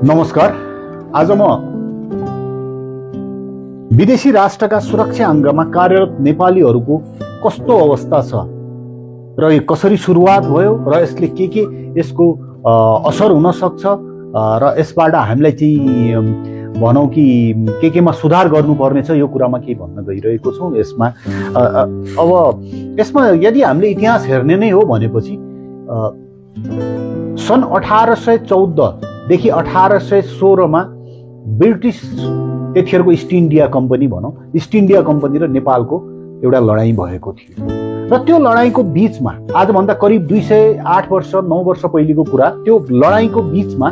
नमस्कार। आज म विदेशी राष्ट्रका सुरक्षा अङ्गमा कार्यरत नेपालीहरूको कस्तो अवस्था छ र यो कसरी सुरुवात भयो र यसले के यसको असर हुन सक्छ र यसबाट हामीलाई चाहिँ भनौँ कि केमा सुधार गर्नुपर्ने छ, यो कुरामा के भन्न गइरहेको छौँ। यसमा अब यसमा यदि हामीले इतिहास हेर्ने नै हो भनेपछि सन् 1814 देखि 1816 मा ब्रिटिस त्यतिखेरको इस्ट इन्डिया कम्पनी भनौँ, इस्ट इन्डिया कम्पनी र नेपालको एउटा लडाईँ भएको थियो र त्यो लडाईँको बीचमा आजभन्दा करिब 208 वर्ष 9 वर्ष पहिलेको कुरा, त्यो लडाईँको बीचमा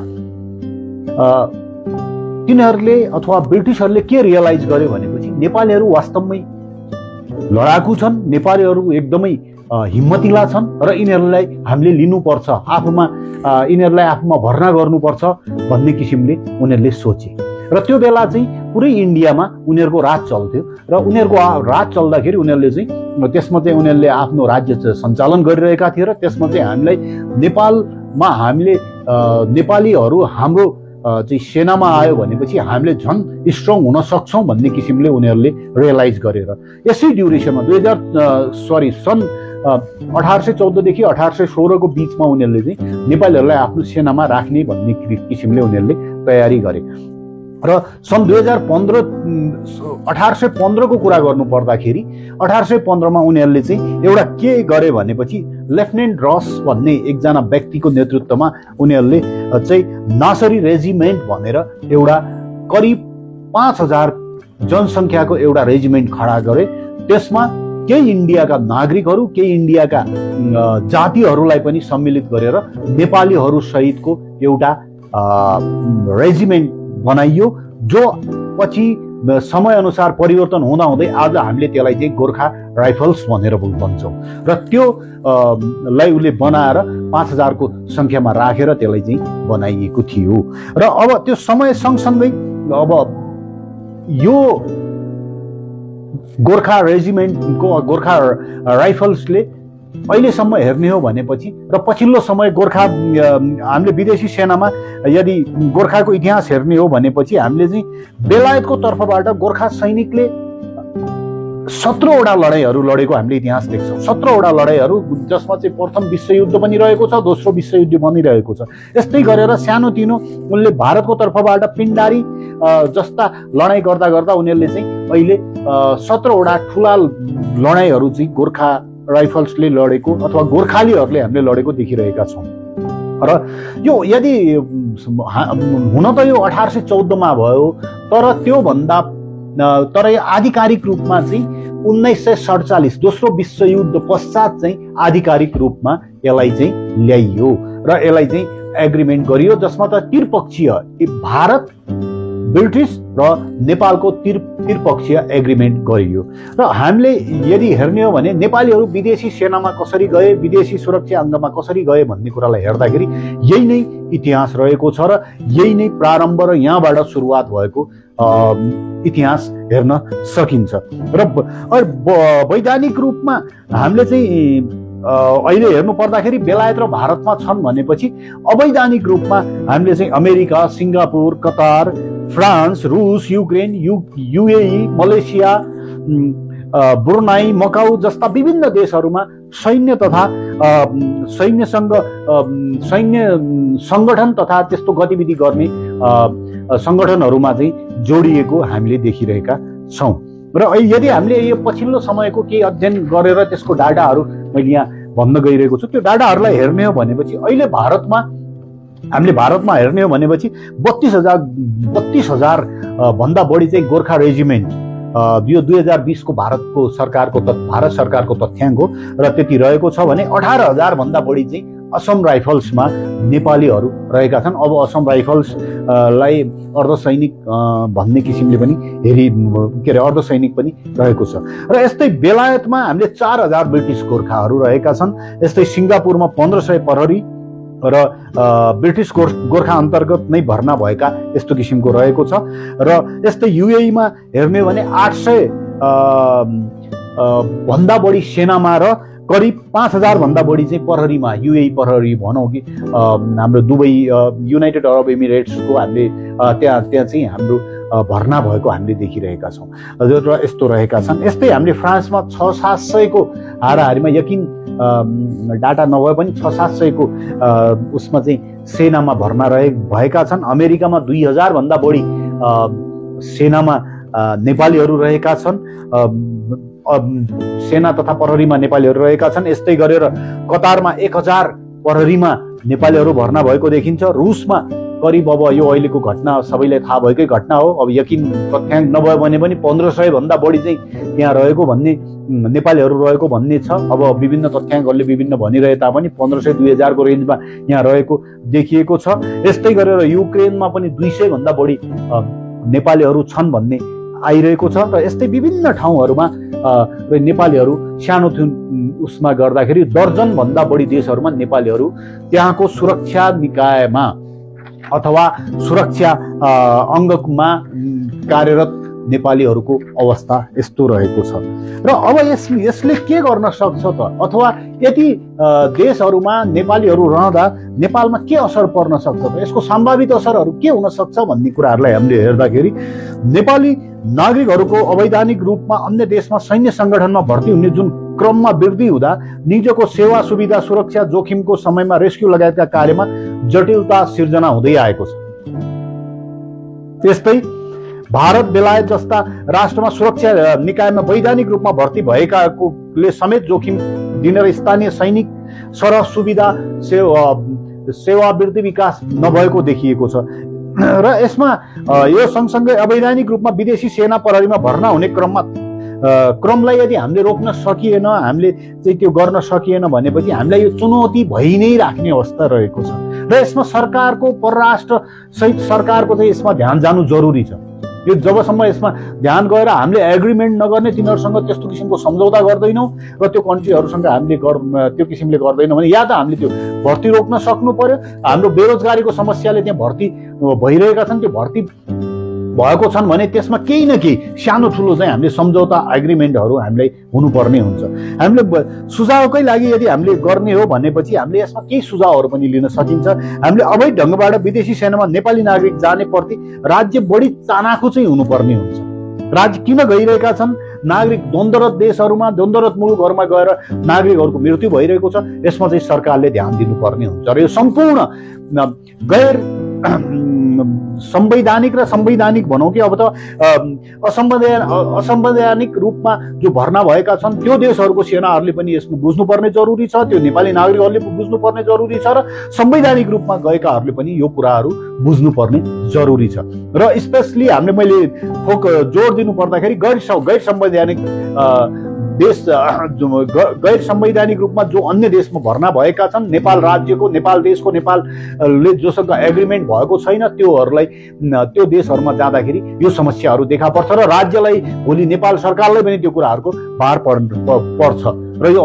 तिनीहरूले अथवा ब्रिटिसहरूले के रियलाइज गर्यो भनेपछि नेपालीहरू वास्तवमै लडाकु छन्, नेपालीहरू एकदमै हिम्मतिला छन् र यिनीहरूलाई हामीले लिनुपर्छ, यिनीहरूलाई आफूमा भर्ना गर्नुपर्छ भन्ने किसिमले उनीहरूले सोचे। र त्यो बेला चाहिँ पुरै इन्डियामा उनीहरूको राज चल्थ्यो र उनीहरूको राज चल्दाखेरि उनीहरूले चाहिँ त्यसमा चाहिँ उनीहरूले आफ्नो राज्य सञ्चालन गरिरहेका थिए र त्यसमा चाहिँ हामीलाई नेपालमा हामीले नेपालीहरू हाम्रो चाहिँ सेनामा आयो भनेपछि हामीले झन् स्ट्रङ हुन सक्छौँ भन्ने किसिमले उनीहरूले रियलाइज गरेर यसै ड्युरेसनमा सन् 1814 देखि 1816 को बीचमा उनीहरूले चाहिँ नेपालीहरूलाई आफ्नो सेनामा राख्ने भन्ने किसिमले उनीहरूले तयारी गरे। र सन् 1815 को कुरा गर्नु पर्दाखेरि 1815 मा उनीहरूले चाहिँ एउटा के गरे भनेपछि लेफ्टिनेन्ट रस भन्ने एकजना व्यक्तिको नेतृत्वमा उनीहरूले चाहिँ नासरी रेजिमेन्ट भनेर एउटा करिब 5000 जनसङ्ख्याको एउटा रेजिमेन्ट खडा गरे। त्यसमा केही इन्डियाका नागरिकहरू, केही इन्डियाका जातिहरूलाई पनि सम्मिलित गरेर नेपालीहरू सहितको एउटा रेजिमेन्ट बनाइयो, जो पछि समय अनुसार परिवर्तन हुँदा हुँदै आज हामीले त्यसलाई चाहिँ गोर्खा राइफल्स भनेर भन्छौँ र त्यो लाई उसले बनाएर 5000 को संख्यामा राखेर त्यसलाई चाहिँ बनाइएको थियो। र अब त्यो समय सँगसँगै अब यो गोर्खा रेजिमेन्टको गोर्खा राइफल्सले अहिलेसम्म हेर्ने हो भनेपछि र पछिल्लो समय गोर्खा हामीले विदेशी सेनामा यदि गोर्खाको इतिहास हेर्ने हो भनेपछि हामीले चाहिँ बेलायतको तर्फबाट गोर्खा सैनिकले 17 वटा लडाईँहरू लडेको हामीले इतिहास देख्छौँ। 17 वटा लडाईँहरू, जसमा चाहिँ प्रथम विश्वयुद्ध पनि रहेको छ, दोस्रो विश्वयुद्ध पनि रहेको छ। यस्तै गरेर सानोतिनो उनले भारतको तर्फबाट पिण्डारी जस्ता लडाईँ गर्दा गर्दा उनीहरूले चाहिँ अहिले 17 वटा ठुला लडाईँहरू चाहिँ गोर्खा राइफल्सले लडेको अथवा गोर्खालीहरूले हामीले लडेको देखिरहेका छौँ। र यो यदि हुन त यो 1814 मा भयो, तर यो आधिकारिक रूपमा चाहिँ 1947 दोस्रो विश्वयुद्ध पश्चात चाहिँ आधिकारिक रूपमा यसलाई चाहिँ ल्याइयो र यसलाई चाहिँ एग्रिमेन्ट गरियो, जसमा त त्रिपक्षीय भारत, ब्रिटिस र नेपालको त्रिपक्षीय एग्रिमेन्ट गरियो। र हामीले यदि हेर्ने हो भने नेपालीहरू विदेशी सेनामा कसरी गए, विदेशी सुरक्षा अङ्गमा कसरी गए भन्ने कुरालाई हेर्दाखेरि यही नै इतिहास रहेको छ र यही नै प्रारम्भ र यहाँबाट सुरुवात भएको इतिहास हेर्न सकिन्छ। र वैधानिक रूपमा हामीले चाहिँ अहिले हेर्नु पर्दाखेरि बेलायत र भारतमा छन् भनेपछि अवैधानिक रूपमा हामीले चाहिँ अमेरिका, सिङ्गापुर, कतार, फ्रान्स, रुस, Ukraine, UAE, Malaysia, Brunei, Macau जस्ता विभिन्न देशहरूमा सैन्य तथा सैन्य सङ्गठन तथा त्यस्तो गतिविधि गर्ने सङ्गठनहरूमा चाहिँ जोडिएको हामीले देखिरहेका छौँ। र यदि हामीले यो पछिल्लो समयको केही अध्ययन गरेर त्यसको डाटाहरू मैले यहाँ भन्न गइरहेको छु, त्यो डाटाहरूलाई हेर्ने हो भनेपछि अहिले हामीले भारतमा हेर्ने हो भनेपछि 32,000 भन्दा बढी चाहिँ गोर्खा रेजिमेन्ट यो 2020 को भारत सरकारको तथ्याङ्क हो र त्यति रहेको छ भने 18,000 भन्दा बढी चाहिँ असम राइफल्समा नेपालीहरू रहेका छन्। अब असम राइफल्सलाई अर्धसैनिक भन्ने किसिमले पनि अर्धसैनिक पनि रहेको छ। र यस्तै बेलायतमा हामीले 4000 ब्रिटिस गोर्खाहरू रहेका छन्। यस्तै सिङ्गापुरमा 1500 प्रहरी र ब्रिटिस गोर्खा अन्तर्गत नै भर्ना भएका यस्तो किसिमको रहेको छ। र यस्तै युएईमा हेर्ने भने 800 भन्दा बढी सेनामा र करिब 5000 भन्दा बढी चाहिँ प्रहरीमा युएई प्रहरी भनौँ कि हाम्रो दुबई युनाइटेड अरब एमिरेट्सको हामीले त्यहाँ चाहिँ हाम्रो भर्ना भएको हामीले देखिरहेका छौँ र यस्तो रहेका छन्। यस्तै हामीले फ्रान्समा 600-700 को हाराहारीमा यकिन डाटा नभए पनि 600-700 को उसमा चाहिँ सेनामा भर्ना भएका छन्। अमेरिकामा 2000 भन्दा बढी सेनामा नेपालीहरू रहेका छन्, सेना तथा प्रहरीमा नेपालीहरू रहेका छन्। यस्तै गरेर कतारमा 1000 प्रहरीमा नेपालीहरू भर्ना भएको देखिन्छ। रुसमा करिब अब यो अहिलेको घटना सबैलाई थाहा भएकै घटना हो, अब यकिन तथ्याङ्क नभए भने पनि 1500 भन्दा बढी चाहिँ त्यहाँ रहेको भन्ने नेपालीहरू रहेको भन्ने छ। अब विभिन्न तथ्याङ्कहरूले विभिन्न भनिरहे तापनि 1500-2000 को रेन्जमा यहाँ रहेको देखिएको छ। यस्तै गरेर युक्रेनमा पनि 200 भन्दा बढी नेपालीहरू छन् भन्ने आइरहेको छ। र यस्तै विभिन्न ठाउँहरूमा नेपालीहरू सानो उसमा गर्दाखेरि दर्जन भन्दा बढी देशहरूमा नेपालीहरू त्यहाँको सुरक्षा निकायमा अथवा सुरक्षा अङ्गमा कार्यरत नेपालीहरूको अवस्था यस्तो रहेको छ। र अब यसले के गर्न सक्छ त, अथवा यति देशहरूमा नेपालीहरू रहँदा नेपालमा के असर पर्न सक्छ त, यसको सम्भावित असरहरू के हुन सक्छ भन्ने कुराहरूलाई हामीले हेर्दाखेरि नेपाली नागरिकहरूको अवैधानिक रूपमा अन्य देशमा सैन्य सङ्गठनमा भर्ती हुने जुन क्रममा वृद्धि हुँदा निजको सेवा सुविधा सुरक्षा जोखिमको समयमा रेस्क्यु लगायतका कार्यमा जटिलता सिर्जना हुँदै आएको छ। त्यस्तै भारत बेलायत जस्ता राष्ट्रमा सुरक्षा निकायमा वैधानिक रूपमा भर्ती भएकाले समेत जोखिम दिने र स्थानीय सैनिक सरह सुविधा सेवा वृद्धि विकास नभएको देखिएको छ। र यसमा यो सँगसँगै अवैधानिक रूपमा विदेशी सेना प्रहरीमा भर्ना हुने क्रमलाई यदि हामीले रोक्न सकिएन, हामीले चाहिँ त्यो गर्न सकिएन भनेपछि हामीलाई यो चुनौती भइ नै राख्ने अवस्था रहेको छ। र यसमा सरकारको परराष्ट्र सहित सरकारको चाहिँ यसमा ध्यान जानु जरुरी छ। यो जबसम्म यसमा ध्यान गएर हामीले एग्रिमेन्ट नगर्ने, तिनीहरूसँग त्यस्तो किसिमको सम्झौता गर्दैनौँ र त्यो कन्ट्रीहरूसँग हामीले त्यो किसिमले गर्दैनौँ भने या त हामीले त्यो भर्ती रोक्न सक्नु पर्यो। हाम्रो बेरोजगारीको समस्याले त्यहाँ भर्ती भइरहेका छन्, त्यो भर्ती भएको छन् भने त्यसमा केही न केही सानो ठुलो चाहिँ हामीले सम्झौता एग्रिमेन्टहरू हामीलाई हुनुपर्ने हुन्छ। हामीले सुझावकै लागि यदि हामीले गर्ने हो भनेपछि हामीले यसमा केही सुझावहरू पनि लिन सकिन्छ। हामीले अवैध ढङ्गबाट विदेशी सेनामा नेपाली नागरिक जाने प्रति राज्य बढी चानाखो चाहिँ हुनुपर्ने हुन्छ। राज्य किन गइरहेका छन्, नागरिक द्वन्द्वरत देशहरूमा द्वन्द्वरत मुलुकहरूमा गएर नागरिकहरूको मृत्यु भइरहेको छ, यसमा चाहिँ सरकारले ध्यान दिनुपर्ने हुन्छ। र यो सम्पूर्ण गैर संवैधानिक र संवैधानिक भनौँ कि अब त असंवैधानिक रूपमा जो भर्ना भएका छन् त्यो देशहरूको सेनाहरूले पनि यसमा बुझ्नुपर्ने जरुरी छ, त्यो नेपाली नागरिकहरूले बुझ्नुपर्ने जरुरी छ, र संवैधानिक रूपमा गएकाहरूले पनि यो कुराहरू बुझ्नुपर्ने जरुरी छ। र स्पेसली मैले जोड दिनु पर्दाखेरि गैर संवैधानिक देश गैर संवैधानिक रूपमा जो अन्य देशमा भर्ना भएका छन्, नेपाल राज्यको, नेपाल देशको, नेपालले जोसँग एग्रिमेन्ट भएको छैन त्योहरूलाई त्यो देशहरूमा जाँदाखेरि यो समस्याहरू देखा पर्छ र राज्यलाई भोलि नेपाल सरकारलाई पनि त्यो कुराहरूको भार पर्छ। र यो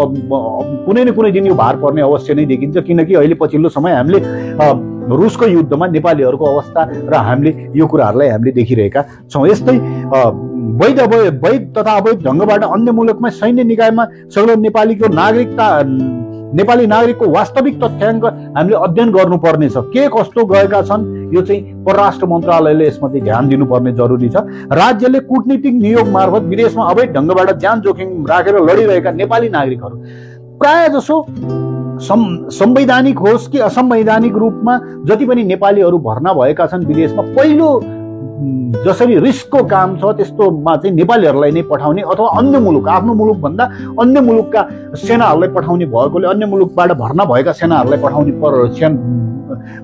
कुनै न कुनै दिन यो भार पर्ने अवश्य नै देखिन्छ, किनकि अहिले पछिल्लो समय हामीले रुसको युद्धमा नेपालीहरूको अवस्था र हामीले यो कुराहरूलाई हामीले देखिरहेका छौँ। यस्तै वैध तथा अवैध ढङ्गबाट अन्य मुलुकमा सैन्य निकायमा संलग्न नेपाली नागरिकको वास्तविक तथ्याङ्क हामीले अध्ययन गर्नुपर्ने छ। के कस्तो गएका छन् यो चाहिँ परराष्ट्र मन्त्रालयले यसमा चाहिँ ध्यान दिनुपर्ने जरुरी छ। राज्यले कूटनीतिक नियोग मार्फत विदेशमा अवैध ढङ्गबाट ज्यान जोखिम राखेर लडिरहेका नेपाली नागरिकहरू प्राय जसो संवैधानिक होस् कि असंवैधानिक रूपमा जति पनि नेपालीहरू भर्ना भएका छन् विदेशमा, पहिलो जसरी रिस्कको काम छ त्यस्तोमा चाहिँ नेपालीहरूलाई नै पठाउने अथवा अन्य मुलुक, आफ्नो मुलुक भन्दा अन्य मुलुकका सेनाहरूलाई पठाउने भएकोले, अन्य मुलुकबाट भर्ना भएका सेनाहरूलाई पठाउने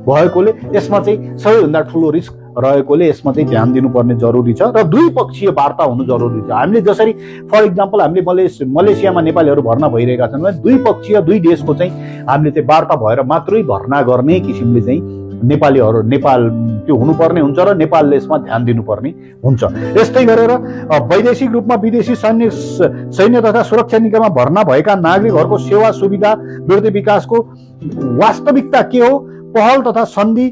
भएकोले यसमा चाहिँ सबैभन्दा ठुलो रिस्क रहेकोले यसमा चाहिँ ध्यान दिनुपर्ने जरुरी छ र द्विपक्षीय वार्ता हुनु जरुरी छ। हामीले जसरी फर इक्जाम्पल हामीले मलेसियामा नेपालीहरू भर्ना भइरहेका छन् भने द्विपक्षीय दुई देशको चाहिँ हामीले चाहिँ वार्ता भएर मात्रै भर्ना गर्ने किसिमले चाहिँ नेपाल त्यो हुनुपर्ने हुन्छ र नेपालले यसमा ध्यान दिनुपर्ने हुन्छ। यस्तै गरेर वैदेशिक रूपमा विदेशी सैन्य तथा सुरक्षा निकायमा भर्ना भएका नागरिकहरूको सेवा सुविधा वृद्धि विकासको वास्तविकता के हो, पहल तथा सन्धि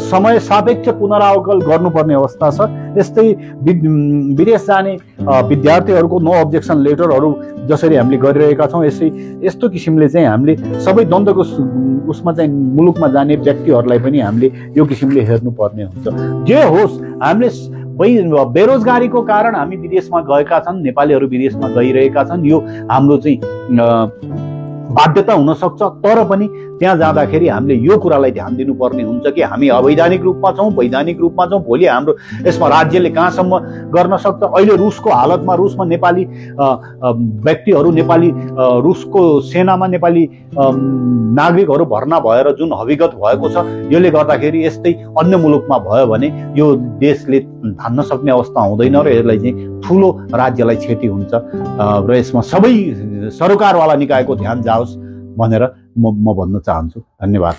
समय सापेक्ष पुनरावलोकन गर्नुपर्ने अवस्था छ। यस्तै विदेश जाने विद्यार्थीहरूको नो अब्जेक्सन लेटरहरू जसरी हामीले गरिरहेका छौँ, यस्तो किसिमले चाहिँ हामीले सबै द्वन्द्वको उसमा चाहिँ मुलुकमा जाने व्यक्तिहरूलाई पनि हामीले यो किसिमले हेर्नुपर्ने हुन्छ। जे होस्, हामीले बेरोजगारीको कारण हामी विदेशमा गएका छन्, नेपालीहरू विदेशमा गइरहेका छन्, यो हाम्रो चाहिँ बाध्यता हुन सक्छ। तर पनि त्यहाँ जाँदाखेरि हामीले यो कुरालाई ध्यान दिनुपर्ने हुन्छ कि हामी अवैधानिक रूपमा छौँ, वैधानिक रूपमा छौँ, भोलि हाम्रो यसमा राज्यले कहाँसम्म गर्न सक्छ। अहिले रुसको हालतमा, रुसमा नेपाली व्यक्तिहरू, नेपाली रुसको सेनामा नेपाली नागरिकहरू भर्ना भएर जुन हविगत भएको छ, यसले गर्दाखेरि यस्तै अन्य मुलुकमा भयो भने यो देशले धान्न सक्ने अवस्था हुँदैन र यसलाई चाहिँ ठुलो राज्यलाई क्षति हुन्छ र यसमा सबै सरकारवाला निकायको ध्यान जाओस् भनेर म भन्न चाहन्छु। धन्यवाद।